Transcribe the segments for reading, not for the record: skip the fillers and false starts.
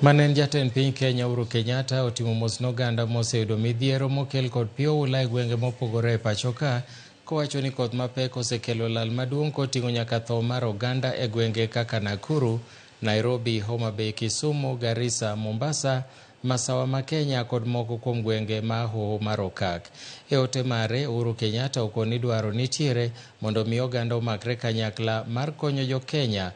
Mane en jatend piny Kenya Uhuru Kenyatta otimo mos ne oganda moseyudo midhiero mokel kod pi oula e gwenge mopogore e pacho ka, kowacho ni koth mapek osekelo lal maduong' koting'o nyaka tho mar oganda e gwenge kaka Nakuru, Nairobi, Homa Bay, Kisumu, Garissa, Mombasa, Masawa ma Kenya kod moko kuom gwenge ma hoho mar Okak. E ote mare, Uhuru Kenyatta okoni dwaro nitiere mondo mi oganda omakre kanyakla mar konyo jo Kenya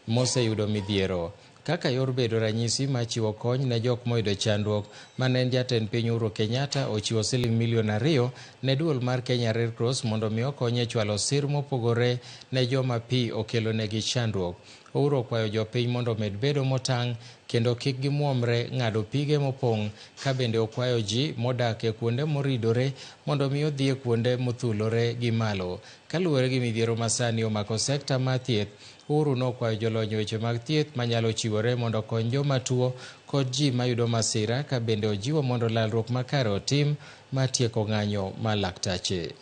moseyudo midhiero. Kaka yor bedo ranyisi machiwo kony ne jok moyudo chandruok, mane en jatend piny Uhuru Kenyatta ochiwo siling milion 2 ne duol mar Kenya Red Cross mondo mi okony e chwalo sir mopogore ne joma pi okelonegi chandruok. Uhuru okwayo jopiny mondo omed bedo motang' kendo kik gimuomre ng'ado pige mopong', ka bende okwayo ji modak e kuonde moridore mondo mi odhi e kuonde mothulore gi malo. Kaluwore gi midhiero masani omako sekta mar thieth, Uhuru nokwayo jolony e weche mag thieth manyalo chiwore mondo okony joma tuo kod ji mayudo masira, ka bende ojiwo mondo lalruok makare otim mar tieko ng'anyo mar laktache.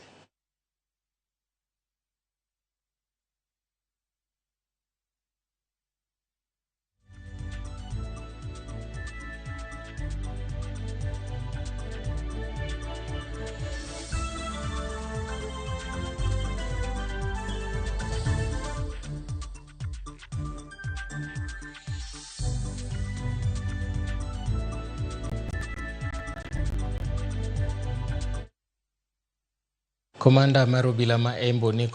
Komanda mar obila ma Embu Nicholas